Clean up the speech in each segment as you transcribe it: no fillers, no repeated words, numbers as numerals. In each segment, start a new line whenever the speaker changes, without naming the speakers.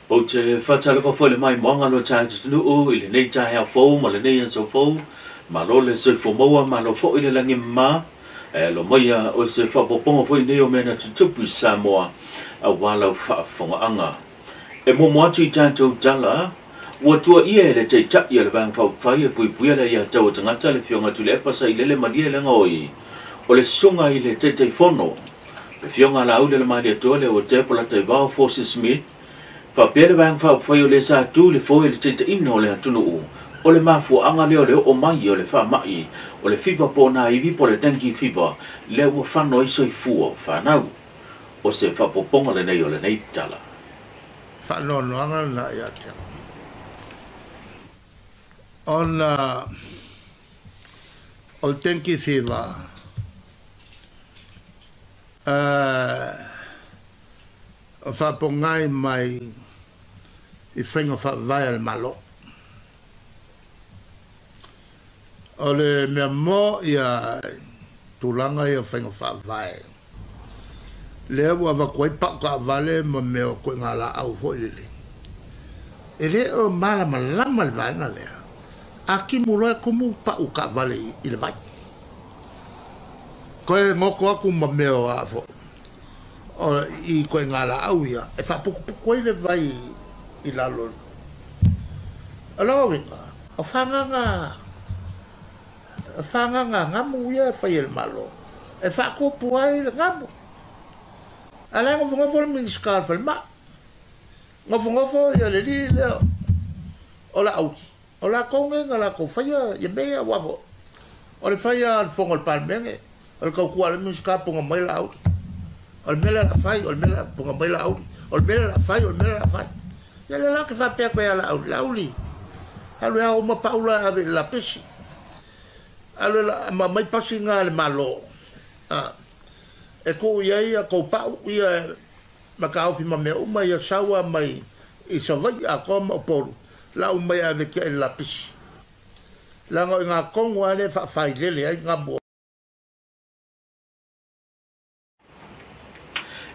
Ou te faatalofa foi i le maimoaga o lo tatou atunuu i lenei taeao fou ma lenei aso fou. Malo le soifua maua, malo foi le lagi e mama. E alo maia o se faaopoopoga foi nei o mea na tutupu i Samoa aua lau faafofogaaga. E muamua atu i tatou tala, ua tuuaia e le Taitai o le Vaega Faaupufai e Puipuia le Aiatatau a Tagata le Afioga Tuilaepa Sailele Malielegaoi o le Susuga i le Taitaifono, le Afioga Laaulialemalietoa Leuatea Polataivao Fosi Smith, faapea le Vaega Faaupufai o le sa tu i le foe i le taitaiina o le atunuu, o le mafuaaga lea o le oo mai o le faamai o le fiva ponaivi po o le dengue fever lea ua fano ai soifua o fanau. O se faaopoopoga lenei o lenei tala.
Faanoanoaga lena ia te au, ona o le dengue fever o faapogai mai i faiga faavae a le Malo. O le mea mo ia tulaga ia o faiga faavae, lea ua avatu ai pau taavale ma mea o ituaiga laau foi lele. E le o malamalama le vaega lea. A timu loa e tumu pau taavale i le vai. Toe goto atu ma mea o a foi o i ituaiga laau ia e faaputuputu ai le vai i lalo. O lona uiga, o fagaga gamu ia e fai e le Malo e faatupu ai le gamu. A la e nofonofo le Minisita o le Falemai, nofonofo ia le alii lea o Laauli, o latou nei na latou faia ia mea ia, aua foi o le faia o le fono a le Palemene, o le tautua a le Minisita puna mai Laauli, o le mea lea o le a fai, o le mea lea puna mai Laauli, o le mea lea o le a fai, o le mea lea o le a fai. Ia lea la ou te faapea atu ai ia Laauli, Laauli, alu e ao uma pau la e ave i le lapisi, alu e ma aumai pasi na a le Malo, e tuu i ai a tou pau ia ma taofi ma mea uma ia sau lava mai i Savaii atoa ma Upolu, lau mai e ave tiai i le lapisi. Leaga o i ina tonu lava lea e faafailele ai gamu.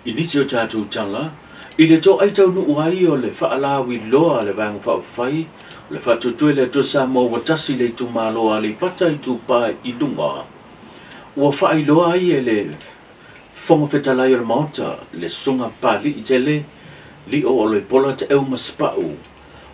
I nisi o tatou tala, i le toai taunuu ai o le faalauiloa a le Vaega Faaupufai o le Faatuatua i le Atua Samoa ua tasi le itumalo o Aleipata Itupa i Luga, ua faailoa ai e le Fofoga Fetalai o le Maota le Susuga Papali'i Tele Lio Oloipola Taeu Masepau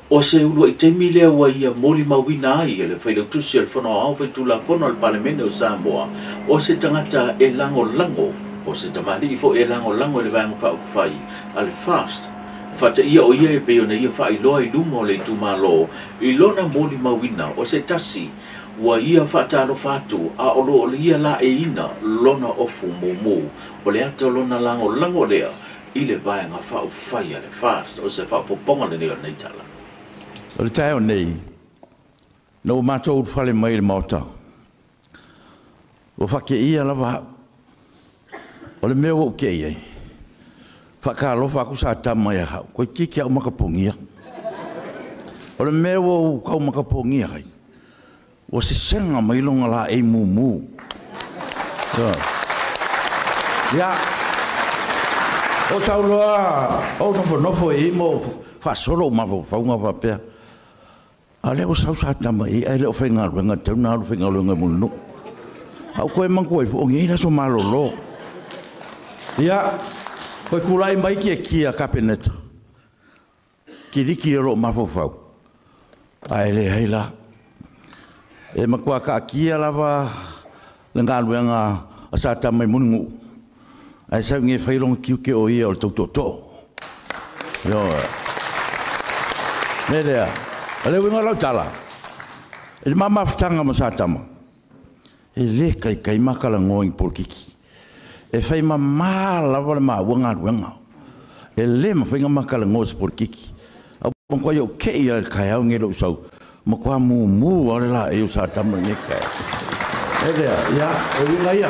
O se uluai taimi lea ua ia molimauina ai e le Failautusi o le Fono Aoao Faitulafono a le Palemene o Samoa, o se tagata e lagolago, o se tamalii foi e lagolago i le Vaega Faaupufai a le FAST. Faateia o ia e pei ona ia faailoa i luma o le itumalo i lona molimauina o se tasi ua ia faatalofa atu a o lo o ia laeiina lona ofu mumu. O le ata o lona lagolago lea i le Vaega Faaupufai a le FAST. O se faaopoopoga lenei o lenei tala.
O le taeao nei, ina ua matou ulufale mai i le Maota, ua faateia lava au. O le mea ua ou tei ai, faatalofa atu Satama ia au, toeitiiti lava ou matapogia. O le mea ua ou tau matapogia ai, ua sesega mai lona laei mumu. Ia, ou sau loa ou nofonofo i i ma ou faasolo ou mafaufauga faapea, a lea ua sau Satama i i ae le o faigaluega, e tatau ona alu faigaluega i Mulinuu. A ou toe manatua ifo, o nei le aso malolo. Ia, toe tulai mai Tietia Kapeneta, kiliki o lou mafaufau, ae leai la. E matua taatia lava le galuega a Satama i Mulinuu, ae sau i e fai lona tiute o ia o le tau tootoo. Ioe. Me lea, o le uiga o lau tala, i le mamafutaga ma Satama, e le taitai ma talanoa i ni polokiki. E fai mamā lava le maua galuega. E le mafai ona ma talanoa i se polokiki. Ae ua matuai ou tei lava i le taeao lenei i lou sau, matua mumu lava le laei o Satama i lenei taeao. E lea, ia, o uiga ia.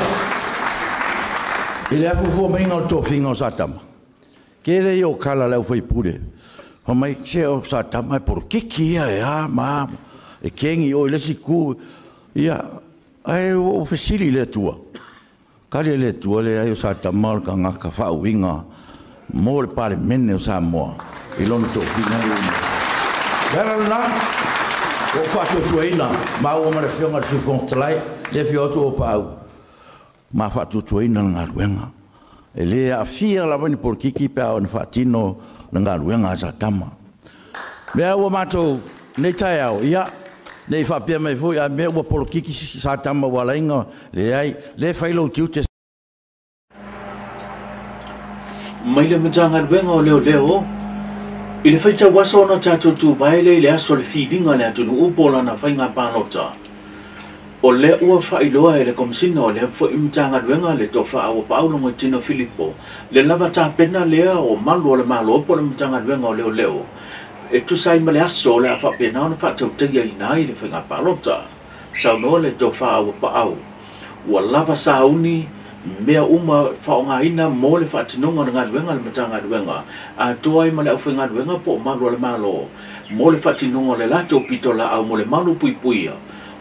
I le afuafua maiga o le tofiga o Satama, tele ia o tala a le aufaipule, fai mai, se o Satama e polokiki ia e a ma a, e kegi oe i le isi itu. Ia, ae ua ou fesili i le Atua, tali a le Atua, leai o Satama o le tagata faauiga Mo le Palemene o Samoa i lona tofiga. Le ala lena ua ou faatuatuaina maua ma le Afioga i le Sui Fofoga Fetalai, le afio atu o Paau, ma faatuatuaina le galuega. E le aafia lava ni polokiki pe a oo ina faatino le galuega a Satama. Mea ua matou nei taeao, ia, ne i faapea mai foi a mea ua polokiki Satama ua ala ai ona leai, le fai lou tiute.
Mai le Matagaluega o Leoleo, i le faitau aso ona tatou tuvae lea i le aso o le filiga a le atunuu po o lana faiga palota. O lea ua faailoa e le Komesina o lea foi Matagaluega le Tofa Auapaau Logoitino Filipo le lava tapena lea o malu o le Malo po o le Matagaluega o Leoleo e tusa ai ma le aso o le a faapena ona faatautaiaina ai le faiga palota. Saunoa le Tofa Auapaau ua lava sauni mea uma faaaogaina mo le faatinoga o le galuega a le Matagaluega atoa ai ma le aufaigaluega po o malu o le Malo mo le faatinoga o le latou pitolaau mo le malu puipuia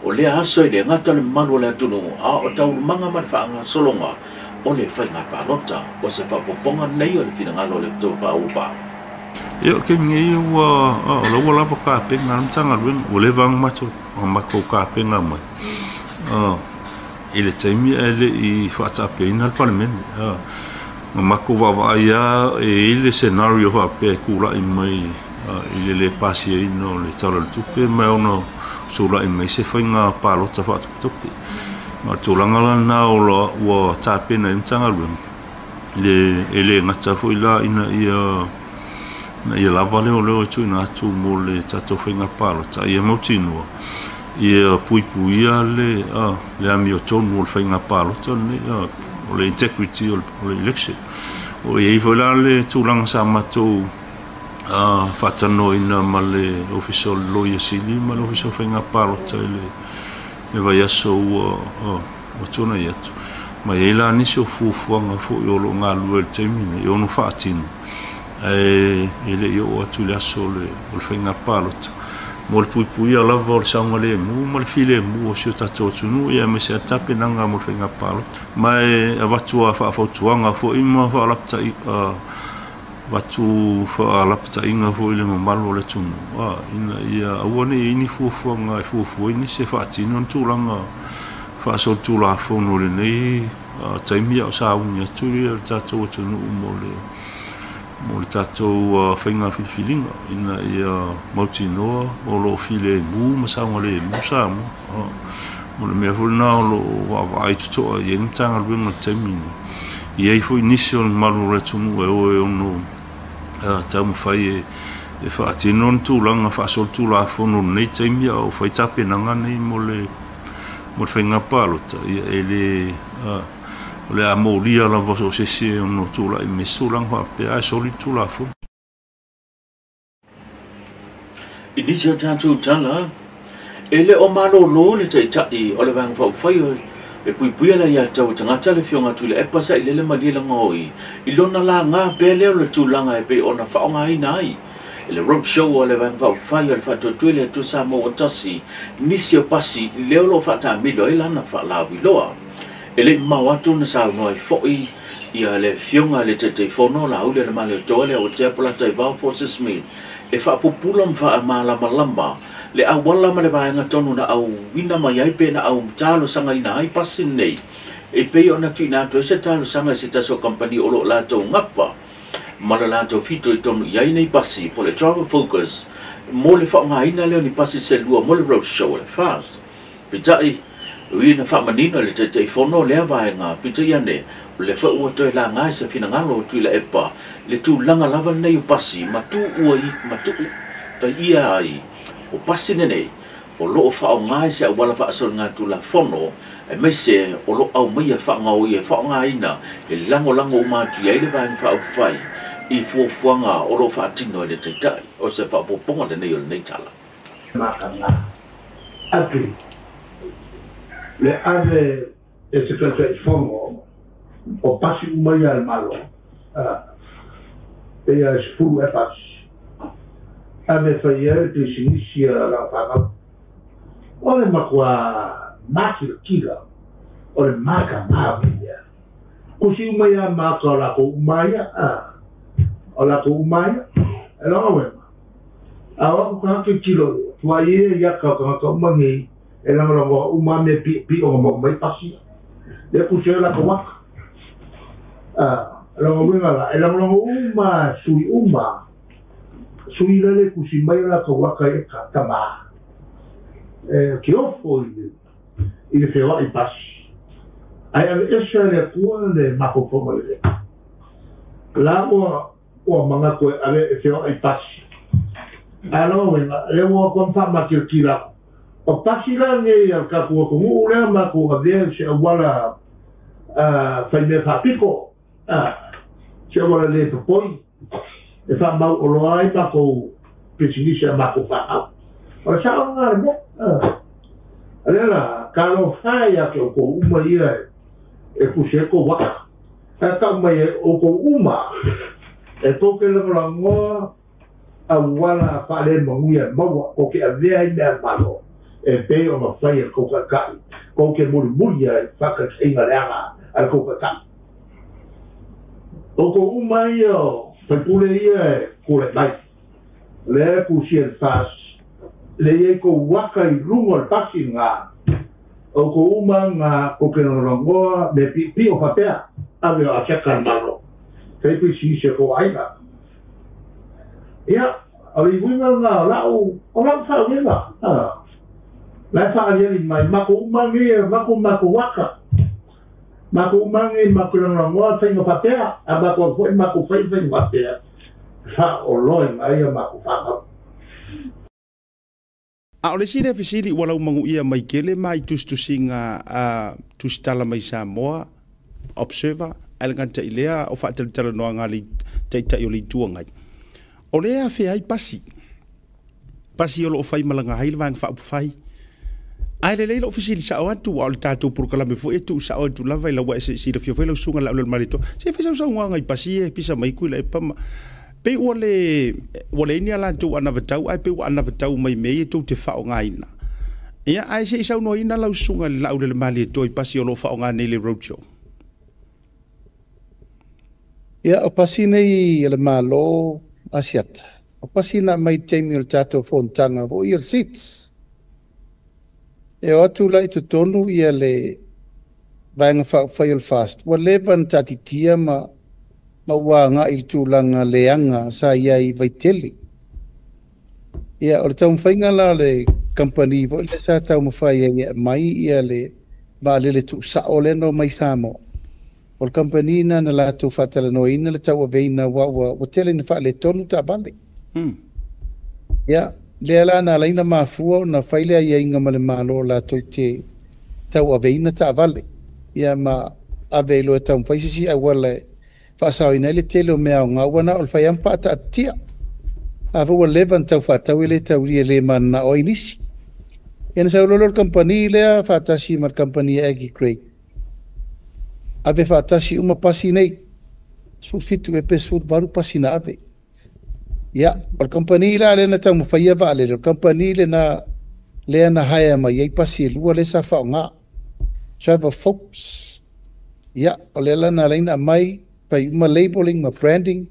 o lea aso e le gata o le mamalu o le atunuu a o taualumaga ma le faagasologa o le faiga palota. O se faaopoopoga lenei o le finagalo o le Tofa Auapaau.
Ia, o le taimi nei ua o la ua lava tapena a le Matagaluega, ua leva ona matou tapena mai i le taimi ae le i faataapeina le Palemene. Na matou vaavaai lava e i ai le scenario faapea e tulai mai i le lē pasiaina o le Tala o le Tupe ma e ono tulai mai se faiga palota faatopetope. Ma o le tulaga la lena ua tapena ai le Matagaluega e le gata foi la ina ia lava leoleo e tuuina atu mo le tatou faiga palota, a ia mautinoa ia puipuia le amiotonu o le faiga palota lenei, o le integrity o le election. O i ai foi la le tulaga sa matou faatalanoaina ma le Ofisa o le Loia Sili ma le Ofisa o Faiga Palota i le vaiaso ua tuanai atu. Ma e i ai la nisi o fuafuaga foi o lo o galulue i le taimi lenei e ono faatino ae le i oo atu i le aso o le faiga palota mo le puipuia lava o le saogalemu ma le filemu o si o tatou atunuu, aemaise lava le tapenaga mo le faiga palota. Ma e avatu a faafautuaga foi ma avatu faalapataiga foi i le mamalu o le atunuu ina ia aua ne i ai ni fuafuaga e fuafua ai nisi e faatino ni tulaga faasolitulafono i lenei taimi a o sauni atu le tatou atunuu mo le tatou faiga filifiliga ina ia mautinoa o lo o filemu ma saogalemu Samoa. O le mea foi lena o lo o vaavaai totoa i ai le Matagaluega i le taimi lenei. E i ai foi nisi o le mamalu o le atunuu e o e ono taumafai e faatino ni tulaga faasolitulafono i lenei taimi a o fai tapenaga nei mo le faiga palota, ia e le o le a molia lava so o se isi e ono tulai mai se tulaga faapea ae soli le tulafono.
I nisi o tatou tala, e le o malōlō le Taitai o le Vaega Faaupufai e puipuia le aiatatau a tagata le Afioga Tuilaepa Sailele Malielegaoi i lona laga pea lea o le tulaga e pei ona faaaogaina ai e le road show a le Vaega Faaupufai o le Faatuatua i le Atua Samoa ua tasi nisi o pasi lea o lo o faataamilo ai lana faalauiloa. E le i mamao atu na saunoa ai foi ia le Afioga i le Taitaifono Laauli Alamaletoa le Awatea Polataivao Fosi Smith e faapupula ma faamalamalama le auala ma le vaega tonu na auina mai ai pe na au talosagaina ai pasi nei e pei ona tuuina atu ai se talosaga i se tasi o kamupani o lo o latou gafa ma le latou fito i tonu i ai nei pasi po o le Travel Focus mo le faaaogaina lea o ni pasi se lua mo le road show a le FAST. Peitai, ui na faamanino e le Taitaifono lea vaega, peitai ane, o lea foi ua toe laga i se finagalo o Tuilaepa le tulaga lava lenei o pasi ma tuu ma tuu ia ai o pasi lenei o lo o faaaoga i se auala faasoligatulafono aemaise o lo o aumaia faagaoia e faaaogaina e lagolago uma atu i ai le Vaega Faaupufai i fuafuaga o lo o faatino e le Taitai. O se faaopoopoga lenei o lenei tala.
Makaga atu le ave e se Taitaifono o pasi uma ia a le Malo, pe ia e 10 ea pasi, ave e fai ai le pisinisi a lau fanau. O le matua makilatila, o le makaga o mea. Kusi uma ia maka o lakou uma ia. O la kou mai e longa wema. A o ku ka ki tilo tua ie ia ka ka ka mangi e langa langa uma me pi pi o mo mai pasi. Le ku se la ka waka. A longa wema la e langa langa uma sui uma. Sui le ku si mai la ka waka e ka tama. E ki ofo i le fewa i pasi. Ai ave esa le kua le mafofonga le. La ua manga koe ave e fewa i pasi. Alo wenga le ua kwa makilkila. O pasi la nge ia ka kua kongu lea ma kua avea se awala whaimea whapiko. Se awala le popoi. E wha mau o loa ai mako pisinisi a mako whaau. O le sao ngā le mea. Ale la, ka lo whai a ke o ko uma ia e kuse ko waka. A ka mai e o ko uma e toke langolangoa a wala whaale manguia maua ko ke avea i mea malo e pe o nga whai a kouka kai. Ko ke muri muri a whaka inga leanga a kouka kai. O ko uma ia o whaipule ia e kore mai. Le kusi e fas. Le ia ko waka i runga le pasi ngā. O ko uma ngā ko ke rangoa me pi o whapea. Ave o a malo. Kei pisi se ko aina. Ia, o le uinga ngā lau, o lau whaawinga. Lai whaaliali mai, mako uma nge, mako mako waka. Mako uma nge, mako rangoa whainga whapea. A mako whai, mako whai whainga whapea. Wha o loe ngai a mako whakau.
A o le sile fesili ua lau maguia mai kele mai tusitusiga a tusitala mai Samoa Observer ae le gataʻi lea o faatalatalanoaga le taʻitaʻi o le ituagai. O lea afea ai pasi. Pasi o loo faimalaga ai le vaega faaupufai. Ae lelei loo fesili sao atu ua o le tatou polokalame foʻi e tuusao atu lava i lau ae silafia foi lau susuga le aulele maletoa. Se faisausaugāga i pasi e pisa mai kui lae pama. Pe ua le ini a latou anavatau ae pe ua anavatau mai mea ia tou te faaaogāina. Ia ae se i saunoaina lau susuga le laulele malietoa i pasi o loo faaaogā nei le roadshow.
Ia o pasi nei le malo asiata. O pasi na mai taimi o le tatou fonotaga foʻi o le SIDS. E o atu la i totonu ia le vaega faaufai o le FAST. Ua leva na tatitia ma ua agaʻi le tulaga leaga sa iai vaitele. Ia o le taumafaiga la o le kampani foʻi lea sa taumafai ai e aumai ia le vaalele tuusao lea na omai Samoa. O le kampani na na latou faatalanoaina le tauaveina ua tele ina faaletonu taavale. Ia lea la na alaina mafua ona fai le aiaiga ma le malo o latou te tauaveina taavale. Ia ma ave i loa e taumafai sisi auala e faasaoina ai le tele o mea aoga ua na o le fai ama faataatitia. A foi ua leva na taufaatau e le taulia le mananao ai nisi. Ia na saulolo le kampani lea faatasi ma le kampani e Aggie Craig. Ave faatasi uma pasi nei. 17 e pe 18 pasi na ave. Ia, o le kampani la lea na taumafaia vaalele, o le kampani lena lea na haea mai ai pasi e lua lea sa faaaogā. Trevor Forbes. Ia, o lea la na alaina aumai fai uma labeling ma branding.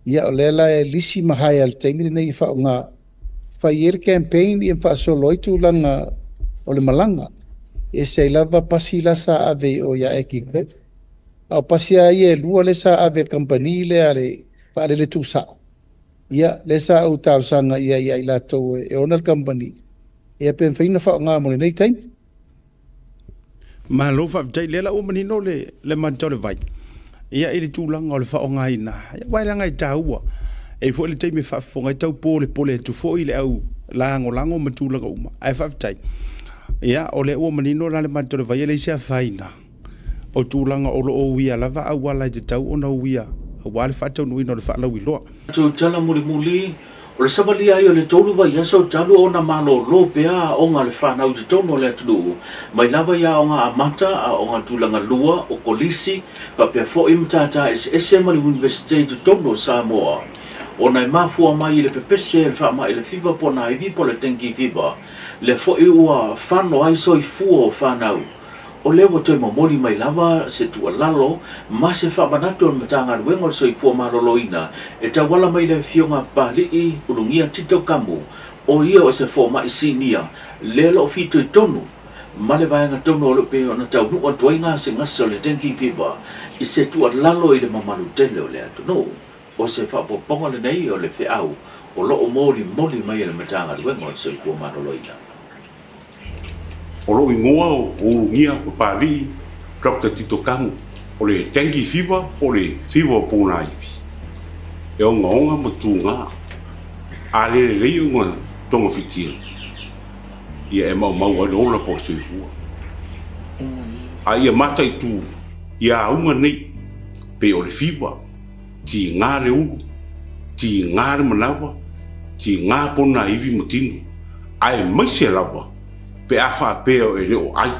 Ia, o lea la e lisi ma haea le taimi lenei e faaaogā. Fai ai le campaign ia ma faasolo ai tulaga o le malaga. E se ai lava pasi la sa ave o ia Aggie Craig. A o pasi a ia e lua lea sa ave le kampani lea le vaalele tuusao. Ia, lea sa ou talosaga ia ia i latou e ona le kampani. Ia pe mafai ona faaaogā mo lenei taimi.
Malo faafetai lea la ua manino le matau le vai. Ia i le tulaga o le faaaogāina. Ia uae laga e taua. E foʻi le taimi e faafofoga ai tau po le pole atu foʻi le au lagolago ma tulaga uma. Ae faafetai. Ia o le ua manino la le matau le vai e leai se afaina. O tulaga o loo uia lava auala i tatau ona uia auā le faataunuuina o le faalauiloa.
Tou tala mulimuli o le savalia ai o le tolu vaiaso talu ona malōlō pea aoga a le fanau i totonu o le atunuu mai lava ia aoga amata aoga tulaga lua o kolisi faapea foʻi matātā eseese ma le Universite i totonu o Samoa. Ona e mafua mai i le pepese le faamaʻi le fiva po na ivi po le dengue fever. Lea foʻi ua fano ai soifua o fanau. O lea ua toe momoli mai lava se tuualalo ma se faamanatu o le Matagaluega o le Soifua Maloloina e tauala mai le afioga Papali'i Ulugia Tito Kamu, o ia o se fomai sinia lea o loo fitoitonu ma le vaega tonu o lo o pei ona taunuu atu ai gasegase o le dengue fever i se tuualalo i le mamalu tele o le atunuu. O se faaopoopoga lenei o le feau o loo molimoli mai e le Matagaluega o le Soifua Maloloina.
O lou igoa o Ulugia Papali'i Dr. Tito Kamu. O le dengue fever po o le fever o ponaivi e ogaoga ma tuga a le lelei ona togafitia ia e maumau ai le ola po o le soifua. A ia mataitu ia auga nei pei o le fever, tiga le ulu, tiga le manawa, tiga ponaivi ma tino, aemaise lava pe a faapea e le o ai,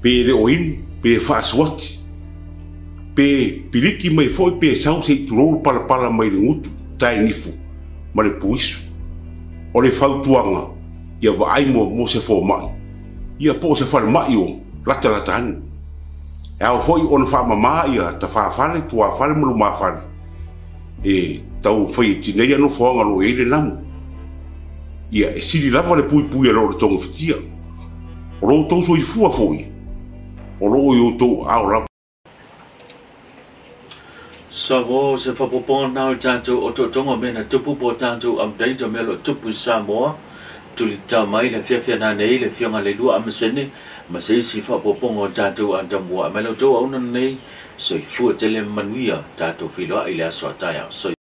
pe le o inu, pe faasuati, pe piliki mai foi pe sau se i tulou le palapala mai le gutu taenifu ma le puisu. O le fautuaga ia vaai muamua se fomai ia po o se falemai o latalata ane. E ao foi ona faamamā ia tafāfale, tuafale ma lumāfale e taumafai e tineia nofoaga o lo o i ai le namu. Ia e sili lava le puipui a lo o le togafitia. O lo outou soifua foi o lo o i outou aao lava.
Samoa, se faaopoopoga lena o le tatou otootoga o mea na tupu po o tatou update o mea o lo o tupu i Samoa. Tulita mai le afiafi a nanei le Afioga Leilua Amasene ma se isi faaopoopoga o tatou Adamu. Ae mai la outou auna lenei, soifua tele ma manuia, tatou feiloai i le aso a taeao. Soifua.